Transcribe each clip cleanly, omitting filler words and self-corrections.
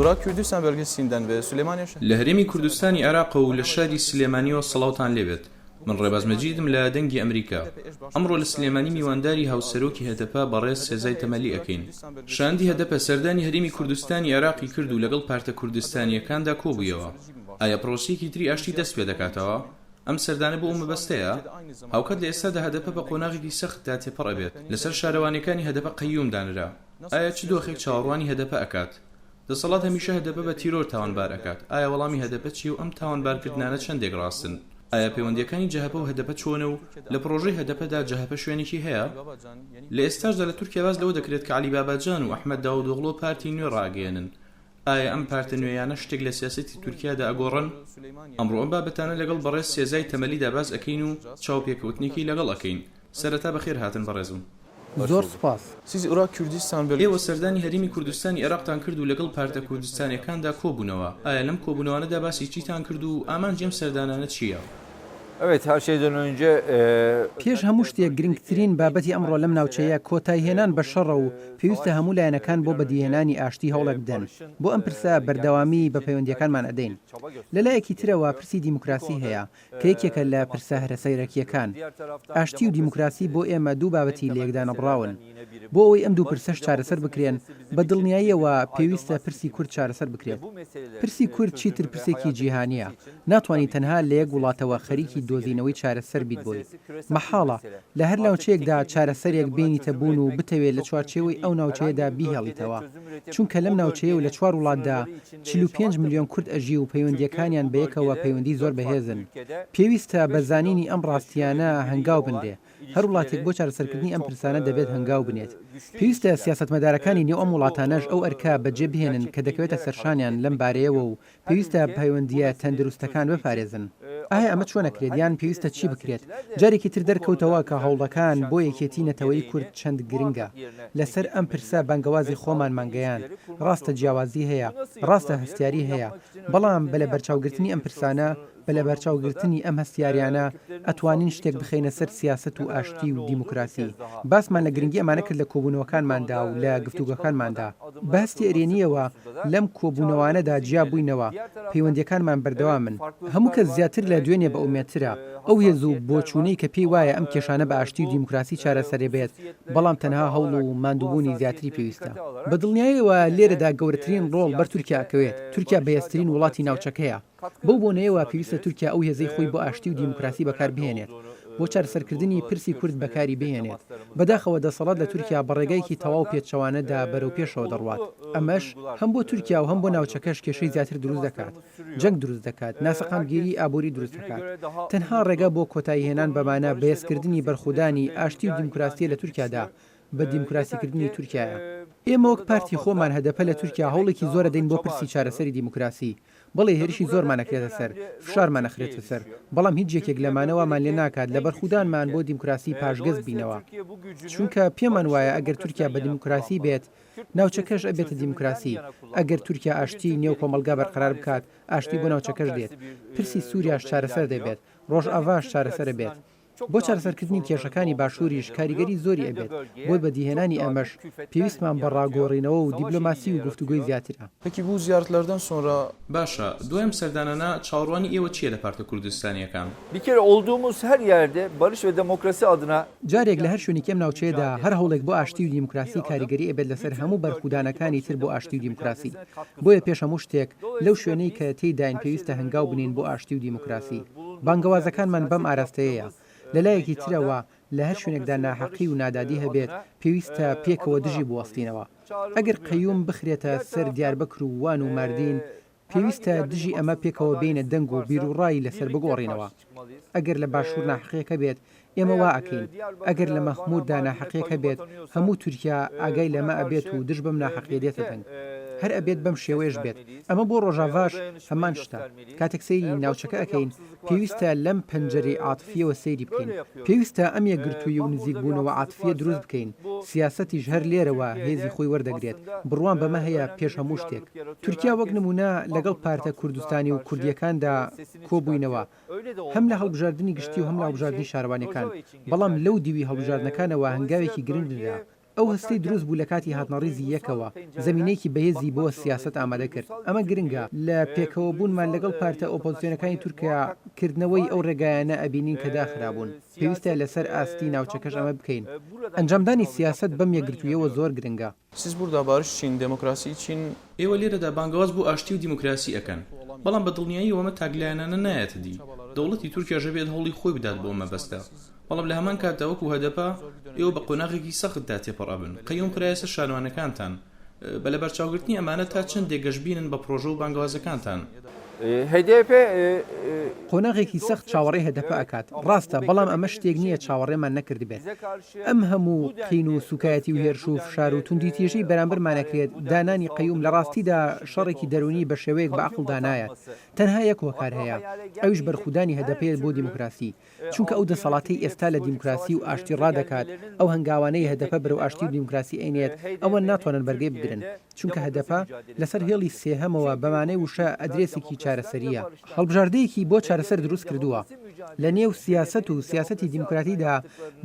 Irak Kürdistan bölgesinden ve Süleymaniye لە هەرێمی کوردستانی عێراقەوە و لە شاری سلێمانیەوە سڵاوتان لێبێت. من ڕێباز مەجیدم لە دەنگی ئەمریکا. ئەمڕۆ لە سلێمانی میوانداری هاوسەرۆکی هەدەپە بەڕێز سێزای تەمەلی ئەکەین. شاندی هەدەپە سەردانی هەرێمی کوردستانی عێراقی کرد و لەگەڵ پارتە کوردستانییەکاندا کۆبوویەوە. ئایا پرۆسەیەکی تری ئاشتی دەست پێدەکاتەوە؟ ئەم سەردانە بۆ ئەو مەبەستەیە؟ هاوکات لە ئێستادا هەدەپە بە قۆناغێکی سەختدا تێپەڕ ئەبێت. لەسەر شارەوانییەکانی هەدەپە قەیوم دانرا. ئایا چ دۆخێک چاوەڕوانی هەدەپە ئەکات؟ دەسەڵات هەمیشە هەدەپە بە تیرۆر تاوانبار ئەکات، ئایا وەڵامی هەدەپە چییە و ئەم تاوانبارکردنانە چەندێک ڕاستن؟ ئایا پەیوەندییەکانی جەهەپە و هەدەپە چۆنە و لە پڕۆژەی هەدەپەدا جەهەپە شوێنێکی هەیە؟ لە ئێستاشدا لە تورکیا باس لەوە دەکرێت کە عەلی باباجان و ئەحمەد داودئۆغلۆ پارتی نوێ ڕائەگەیەنن، ئایا ئەم پارتە نوێیانە شتێک لە سیاسەتی تورکیادا ئەگۆڕن؟ ئەمڕۆ ئەم بابەتانە لەگەڵ بەڕێز سێزای تەمەلیدا باس ئەکەین و چاوپێکەوتنێکی لەگەڵ ئەکەین. سەرەتا بەخێرهاتن بەڕێزم. زۆر سوپاس. ئێوە سەردانی هەرێمی کوردستانی عێراقتان کرد و لەگەڵ پارتە کوردستانیەکاندا کۆبوونەوە، ئایا لەم کۆبوونەوانەدا باسی چیتان کرد و ئامانجی ئەم سەردانانە چییە؟ پێش هەموو شتێک گرنگترین بابەتی ئەمڕۆ لەم ناوچەیە کۆتایهێنان بە شەڕە و پێویستە هەموو لایەنەکان بۆ بەدیهێنانی ئاشتی هەوڵێک بدەن. بۆ ئەم پرسە بەردەوامی بە پەیوەندییەکانمان ئەدەین. لە لایەکی ترەوە پرسی دیموکراسی هەیە کە یەکێکە لە پرسە هەرە سەرەکییەکان. ئاشتی و دیموکراسی بۆ ئێمە دوو بابەتی لەیەکدانەبڕاون. بۆ ئەوەی ئەم دوو پرسەش چارەسەر بکرێن، بە دڵنیاییەوە پێویستە پرسی کورد چارەسەر بکرێت. پرسی کورد چیتر پرسێکی جیهانییە، ناتوانی تەنها لە یەک وڵاتەوە خەریکی دۆزینەوەی چارەسەر بیت بۆی. مەحاڵە لە هەر ناوچەیەکدا چارەسەرێک بێنیتە بوون و بتەوێت لە چوارچێوەی ئەو ناوچەیەدا بیهێڵیتەوە. چونکە لەم ناوچەیە و لە چوار وڵاتدا 45 ملیۆن کورد ئەژی و پەیوەندییەکانیان بەیەکەوە پەیوەندی زۆر بەهێزن. پێویستە بە زانینی ئەم ڕاستییانە هەنگاو بنرێ. هەر وڵاتێک بۆ چارەسەرکردنی ئەم پرسانە دەبێت هەنگاو بنێت. پێویستە سیاسەتمەدارەکانی نێو ئەم وڵاتانەش ئەو ئەرکە بەجێ بهێنن کە دەکەوێتە سەرشانیان لەم بارەیەوە و پێویستە پەیوەندییە تەندروستەکان بپارێزن. ئایا ئەمە چۆن ئەکرێت یان پێویستە چی بکرێت؟ جارێکی تر دەرکەوتەوە کە هەوڵەکان بۆ یەکێتی نەتەوەیی کورد چەند گرنگە. لەسەر ئەم پرسە بانگەوازی خۆمانمان گەیاند. ڕاستە جیاوازی هەیە، ڕاستە هەستیاری هەیە، بەڵام بە لەبەرچاوگرتنی ئەم پرسانە، بە لەبەرچاوگرتنی ئەم هەستیاریانە ئەتوانین شتێک بخەینە سەر سیاسەت و ئاشتی و دیموکراسی. باسمان لە گرنگی ئەمانە کرد لە کۆبوونەوەکانماندا و لە گفتوگۆکانماندا. بە هەستی ئەرێنییەوە لەم کۆبوونەوانەدا جیا بووینەوە، پەیوەندییەکانمان بەردەوامن. هەموو کەس زیاتر لە دوێنێ بەئومێدترە. ئەو هێز و بۆچوونەی کە پێی وایە ئەم کێشانە بە ئاشتی و دیموکراسی چارەسەرەبێت، بەڵام تەنها هەوڵ و ماندووبوونی زیاتری پێویستە. بە دڵنیایەوە لێرەدا گەورەترین ڕۆڵ بەر تورکیا ئەکەوێت. تورکیا بەهێزترین وڵاتی ناوچەکەیە. بەو بۆنەیەوە پێویستە تورکیا ئەو هێزەی خۆی بۆ ئاشتی و دیموکراسی بەکار بهێنێت، بۆ چارەسەرکردنی پرسی کورد بەکاری بهێنێت. بەداخەوە دەسەڵات لە تورکیا بە ڕێگایەکی تەواو پێچەوانەدا بەرەو پێشەوە دەڕوات. ئەمەش هەم بۆ تورکیا و هەم بۆ ناوچەکەش کێشەی زیاتر دروست دەکات. جەنگ دروست دەکات، ناسەقامگیریی ئابووری دروست دەکات. تەنها ڕێگا بۆ کۆتاییهێنان بەمانە بەهێزکردنی بەرخودانی ئاشتی و دیموکراسییە لە تورکیادا، بە دیموکراسیکردنی تورکیایە. ئێمە وەک پارتی خۆمان هەدەپە لە تورکیا هەوڵێکی زۆر ئەدەین بۆ پرسی چارەسەری دیموکراسی. بەڵێ هێرشی زۆرمان ئەکرێتە سەر، فشارمان ئەخرێتە سەر، بەڵام هیچ یەکێک لەمانە وامان لێ ناکات لە بەرخودانمان بۆ دیموکراسی پاشگەز بینەوە. چونکە پێمان وایە ئەگەر تورکیا بە دیموکراسی بێت، ناوچەکەش ئەبێتە دیموکراسی. ئەگەر تورکیا ئاشتیی نێو کۆمەڵگا بەرقەرار بکات، ئاشتی بۆ ناوچەکەش دێت. پرسی سوریاش چارەسەر دەبێت، ڕۆژئاڤاش چارەسەر ئەبێت. بۆ چارەسەرکردنی کێشەکانی باشووریش کاریگەری زۆری ئەبێت، بۆ بەدیهێنانی ئەمەش پێویستمان بە ڕاگۆڕینەوە و دیبلۆماسی و گفتوگۆی زیاترە. Peki bu ziyaretlerden sonra. باشە دوای ئەم سەردانانە چاوەڕوانی ئێوە چییە لە پارتە کوردستانییەکان؟ Bir kere olduğumuz her yerde barış ve demokrasi adına. جارێک لە هەر شوێنێکی ئەم ناوچەیەدا هەر هەوڵێک بۆ ئاشتی و دیموکراسی کاریگەری ئەبێت لەسەر هەموو بەرخودانەکانی تر بۆ ئاشتی و دیموکراسی. بۆیە پێش هەموو شتێک لەو شوێنەی کە تێیداین پێویستە هەنگاو بنێین بۆ ئاشتی و دیموکراسی. بانگەوازەکانمان بەم ئاراستەیەیە. لە لایەکی ترەوە لە هەر شوێنێکدا ناحەقی و نادادی هەبێت پێویستە پێکەوە دژی بوەستینەوە. ئەگەر قەیوم بخرێتە سەر دیاربەکر و وان و ماردین پێویستە دژی ئەمە پێکەوە بێینە دەنگ و بیروڕای لەسەر بگۆڕینەوە. ئەگەر لە باشوور ناحەقیەک هەبێت ئێمە وا ئەکەین، ئەگەر لە مەخمووردا ناحەقیەک هەبێت هەموو تورکیا ئاگای لەمە ئەبێت و دژ بەم ناحەقیە دێتە دەنگ. هەر ئەبێت بەم شێوەیەش بێت. ئەمە بۆ ڕۆژاڤاش هەمان شتە. کاتێک سەیری ناوچەکە ئەکەین پێویستە لەم پەنجەرەی عاتفیەوە سەیری بکەین. پێویستە ئەم یەکگرتوویی و نزیکبوونەوە عاتفیە دروست بکەین. سیاسەتیش هەر لێرەوە هێزی خۆی وەردەگرێت. بڕوام بەمە هەیە پێش هەموو شتێک. تورکیا وەک نموونە لەگەڵ پارتە کوردستانی و کوردییەکاندا کۆبووینەوە، هەم لە هەڵبژاردنی گشتی و هەم لە هەڵبژاردنی شارەوانییەکان، بەڵام لەو دیوی هەڵبژاردنەکانەوە هەنگاوێکی گرنگ نرا. ئەو هەستەی دروست بوو لە کاتی هاتنە ڕیزی یەکەوە، زەمینەیەکی بەهێزی بۆ سیاسەت ئامادە کرد. ئەمە گرنگە. لە پێکەوەبوونمان لەگەڵ پارتە ئۆپۆزسیۆنەکانی تورکیا، کردنەوەی ئەو ڕێگایانە ئەبینین کە داخرابوون. پێویستە لەسەر ئاستی ناوچەکەش ئەمە بکەین. ئەنجامدانی سیاسەت بەم یەکگرتوویەوە زۆر گرنگە. Siz burada barış için, demokrasi için ئێوە لێرەدا بانگەواز بۆ ئاشتی و دیموکراسی ئەکەن، بەڵام بە دڵنیاییەوە ئەمە تاکلایەنانە نایەتە دی، دەوڵەتی تورکیاش ئەبێت هەوڵی خۆی بدات بۆ ئەم مەبەستە، بەڵام لە هەمان کاتدا وەکو هەدەپە ئێوە بە قۆناغێکی سەختدا تێپەڕ ئەبن، قەیوم خرایە سەر شارەوانەکانتان، بە لەبەرچاوگرتنی ئەمانە تا چەندێک گەشبینن بە پڕۆژە و بانگەوازەکانتان؟ HDP قۆناغێکی سەخت چاوەڕێی هەدەپە ئەکات، ڕاستە، بەڵام ئەمە شتێک نییە چاوەڕێمان نەکردبێت. ئەم هەموو قین و سوکایەتی و هێرش و فشار و توندوتیژەی بەرامبەرمان ئەکرێت، دانانی قەیوم لە ڕاستیدا شەڕێکی دەروونی بە شێوەیەک بە عەقڵدا نایەت. تەنها یەک هۆکار هەیە، ئەویش بەرخودانی هەدەپەیە بۆ دیموکراسی. چونکە ئەو دەسەڵاتەی ئێستا لە دیموکراسی و ئاشتی ڕادەکات، ئەو هەنگاوانەی هەدەپە بەرەو ئاشتی و دیموکراسی ئەینێت، ئەوان ناتوانن بەرگەی بگرن. چونکە هەدەپە لەسەر هێڵی سێهەمەوە بە مانای وشە ئەدرێسێکی چارەسەرییە. هەڵبژاردەیەکی بۆ چارەسەر دروست کردووە. لە نێو سیاسەت و سیاسەتی دیموکراتیدا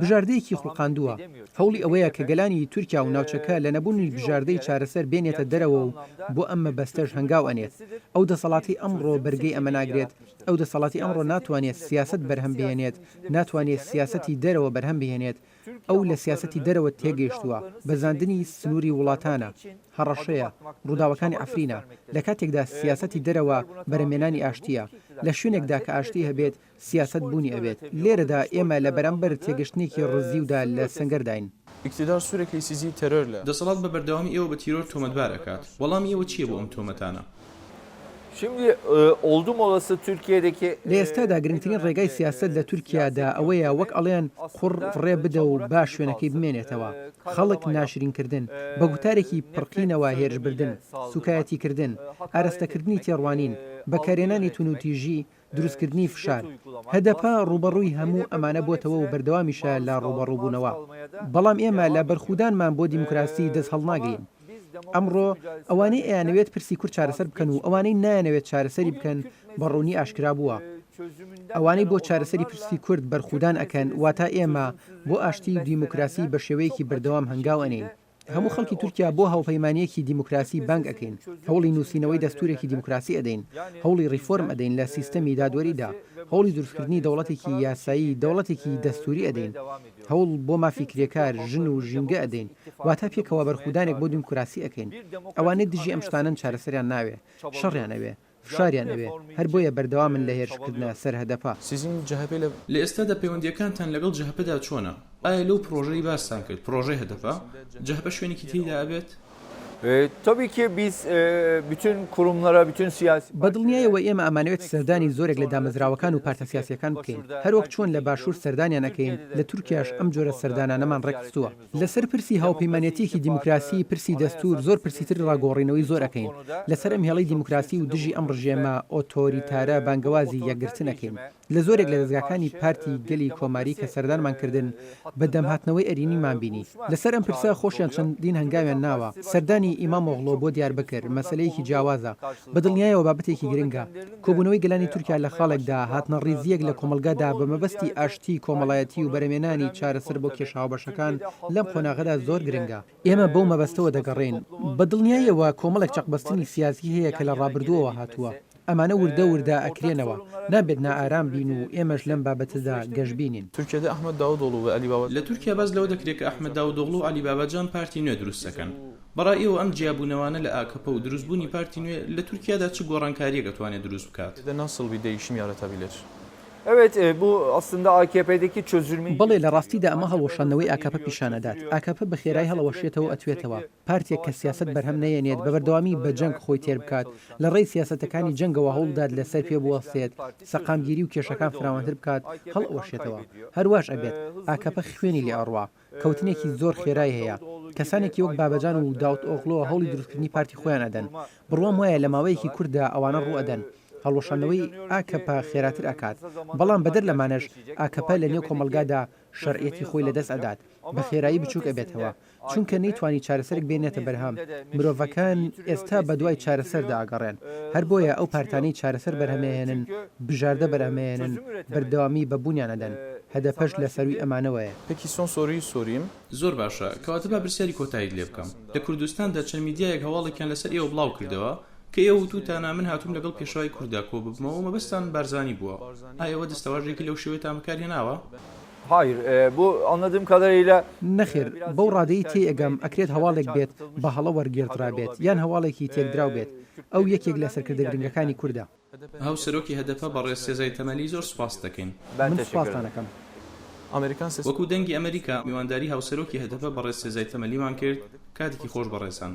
بژاردەیەکی خوڵقاندووە. هەوڵی ئەوەیە کە گەلانی تورکیا و ناوچەکە لە نەبوونی بژاردەی چارەسەر بێنێتە دەرەوە و بۆ ئەم مەبەستەش هەنگاو ئەنێت. ئەو دەسەڵاتەی ئەمڕۆ بەرگەی ئەمە ناگرێت، ئەو دەسەڵاتی ئەمڕۆ ناتوانێت سیاسەت بەرهەم بهێنێت، ناتوانێت سیاسەتی دەرەوە بەرهەم بهێنێت، ئەو لە سیاسەتی دەرەوە تێگەیشتووە، بەزاندنی سنووری وڵاتانە، هەڕەشەیە، ڕووداوەکانی عەفرینە، لە کاتێکدا سیاسەتی دەرەوە بەرهەمهێنانی ئاشتییە، لە شوێنێکدا کە ئاشتی هەبێت سیاسەت بوونی ئەبێت، لێرەدا ئێمە لە بەرامبەر تێگەشتنێکی ڕزیودا لە سەنگەرداین. İktidar sürekli sizi terörle. دەسەڵات بە بەردەوامی ئێوە بە تیرۆر تۆمەتبار ئەکات، وەڵامی ئێوە چییە بۆ ئەم تۆمەتانە؟ Şimdi oldum olası Türkiye'deki لە ئێستادا گرنگترین ڕێگای سیاسەت لە تورکیادا ئەوەیە وەک ئەڵێن قوڕ فڕێ بدە و با شوێنەکەی بمێنێتەوە، خەڵک ناشرینکردن، بە گوتارێکی پڕقینەوە هێرشبردن، سوکایەتیکردن، ئارەستەکردنی تێڕوانین، بەکارهێنانی توندوتیژی، دروستکردنی فشار. هەدەپە ڕووبەڕووی هەموو ئەمانە بۆتەوە و بەردەوامیشە لە ڕووبەڕووبوونەوە. بەڵام ئێمە لە بەرخودانمان بۆ دیموکراسی دەست هەڵناگرین. ئەمڕۆ ئەوانەی ئەیانەوێت پرسی کورد چارەسەر بکەن و ئەوانەی نایانەوێت چارەسەری بکەن بە ڕوونی ئاشکرا بووە. ئەوانەی بۆ چارەسەری پرسی کورد بەرخودان ئەکەن، واتە ئێمە، بۆ ئاشتی و دیموکراسی بە شێوەیەکی بەردەوام هەنگاو ئەنێین. هەموو خەڵکی تورکیا بۆ هاوپەیمانییەکی دیموکراسی بانگ ئەکەین، هەوڵی نووسینەوەی دەستوورێکی دیموکراسی ئەدەین، هەوڵی ڕیفۆرم ئەدەین لە سیستەمی دادوەریدا، هەوڵی دروستکردنی دەوڵەتێکی یاسایی، دەوڵەتێکی دەستووری ئەدەین، هەوڵ بۆ مافی کرێکار، ژن و ژینگە ئەدەین، واتە پێکەوە بەرخودانێک بۆ دیموکراسی ئەکەین. ئەوانەی دژی ئەم شتانەن چارەسەریان ناوێ، شەڕیان ئەوێ. فشاریان ئەوێ، هەر بۆیە بەردەوامن لە هێرشکردنە سەر هەدەپە. Sizin CHP ile لە ئێستادا پەیوەندییەکانتان لەگەڵ جەهەپەدا چۆنە؟ ئایا لەو پڕۆژەی باستان کرد، پڕۆژەی هەدەپە، جەهەپە شوێنێکی تێیدا ئەبێت؟ Tabii ki biz bütün kurumlara, bütün siyasi بە دڵنیایەوە ئێمە ئەمانەوێت سەردانی زۆرێک لە دامەزراوەکان و پارتە سیاسییەکان بکەین، هەروەک چۆن لە باشوور سەردانیان ئەکەین، لە تورکیاش ئەم جۆرە سەردانانەمان ڕێکخستووە. لەسەر پرسی هاوپەیمانێتییەکی دیموکراسی، پرسی دەستوور، زۆر پرسی تر ڕاگۆڕینەوەی زۆر ئەکەین. لەسەر ئەم هێڵەی دیموکراسی و دژی ئەم ڕژێمە ئۆتۆریتارە بانگەوازی یەکگرتن ئەکەین. لە زۆرێک لە دەزگاکانی پارتی گەلی کۆماری کە سەردانمان کردن، بە دەمهاتنەوەی ئەرینیمان بینی. لەسەر ئەم پرسە خۆشیان چەندین هەنگاویان ناوە. سەردانی ئیمامئۆغڵۆ بۆ دیاربەکر، مەسەلەیەکی جیاوازە. بە دڵنیایەوە بابەتێکی گرنگە. کۆبوونەوەی گەلانی تورکیا لە خاڵێکدا، هاتنەڕیزییەک لە کۆمەڵگادا بە مەبەستی ئاشتیی کۆمەڵایەتی و بەرهەمێنانی چارەسەر بۆ کێشە هاوبەشەکان لەم قۆناغەدا زۆر گرنگە. ئێمە بەو مەبەستەوە دەگەڕێین. بە دڵنیایەوە کۆمەڵێک چەقبەستنی سیاسی هەیە کە لە ڕابردووەوە هاتووە. ئەمانە وردە وردە ئەکرێنەوە. نابێت نائارام بین و ئێمەش لەم بابەتەدا گەشبینین. Türkiye'de Ahmet Davutoğlu ve Ali Babacan لە تورکیا باس لەوە دەکرێت کە ئەحمەد داودئۆغڵو و عەلی باباجان پارتی نوێ دروست دەکەن. بە ڕای ئێوە ئەم جیابوونەوانە لە ئاکەپە و دروستبوونی پارتی نوێ لە تورکیادا چ گۆڕانکارییەک ئەتوانێت دروست بکات؟ de nasıl bir değişim yaratabilir؟ Evet, bu aslında AKP'deki çözülmeyi بەڵێ لە ڕاستیدا ئەمە هەڵوەشاندنەوەی ئاکەپە پیشان ئەدات. ئاکەپە بە خێرایی هەڵەوەشێتەوە و ئەتوێتەوە. پارتێک کە سیاسەت بەرهەم نەیەنێت، بە بەردەوامی بە جەنگ خۆی تێر بکات، لە ڕێی سیاسەتەکانی جەنگەوە هەوڵبدات لەسەر پێ بوەستێت، سەقامگیری و کێشەکان فراوانتر بکات، هەڵئەوەشێتەوە. هەر واش ئەبێت. ئاکەپە خوێنی لێ ئەڕوا. کەوتنێکی زۆر خێرای هەیە. کەسانێکی وەک بابەجان و داوتئۆغلۆ هەوڵی دروستکردنی پارتی خۆیان ئەدەن. بڕوام وایە لە ماوەیەکی کورتدا ئەوانە ڕووئەدەن. هەڵوەشاندنەوەی ئاکەپە خێراتر ئەکات. بەڵام بەدەر لەمانەش ئاکەپە لە نێو کۆمەڵگادا شەرعیەتی خۆی لەدەست ئەدات. بە خێرایی بچووک ئەبێتەوە. چونکە نەیتوانی چارەسەرێک بێنێتە بەرهەم. مرۆڤەکان ئێستا بەدوای چارەسەردا ئەگەڕێن. هەر بۆیە ئەو پارتانەی چارەسەر بەرهەمئەهێنن، بژاردە بەرهەمئەهێنن، بەردەوامی بە بوونیان ئەدەن. هەدەپەش لە سەرووی ئەمانەوەیە. Peki son soruyu sorayım. زۆر باشە، کەواتە با پرسیاری کۆتاییت لێ بکەم. لە کوردستاندا چەند میدیایەک هەواڵێکیان لەسەر ئێوە بڵاو کردەوە کە ئێوە وتووتانە من هاتووم لەگەڵ پێشەوای کورددا کۆ ببمەوە و مەبەستتان بارزانی بووە. ئایا ئێوە دەستەواژەیەکی لەو شێوەیەتان بەکار هێناوە؟ Hayır, bu anladığım kadarıyla نەخێر، بەو ڕادەی تێی ئەگەم ئەکرێت هەواڵێک بێت بە هەڵە وەرگێڕدرابێت یان هەواڵێکی تێکدراو بێت. ئەو یەکێک لە سەرکردە گرنگەکانی کوردە. هاوسەرۆکی هەدەپە بەڕێز سێزای تەمەلی زۆر سوپاست دەکەین. Ben من teşekkür سوپاستان ederim. ئەکەم. Amerikan Sesi وەکو دەنگی ئەمەریکا میوانداری هاوسەرۆکی هەدەپە بەڕێز سێزای تەمەلیمان کرد، کاتێکی خۆش بەڕێزان.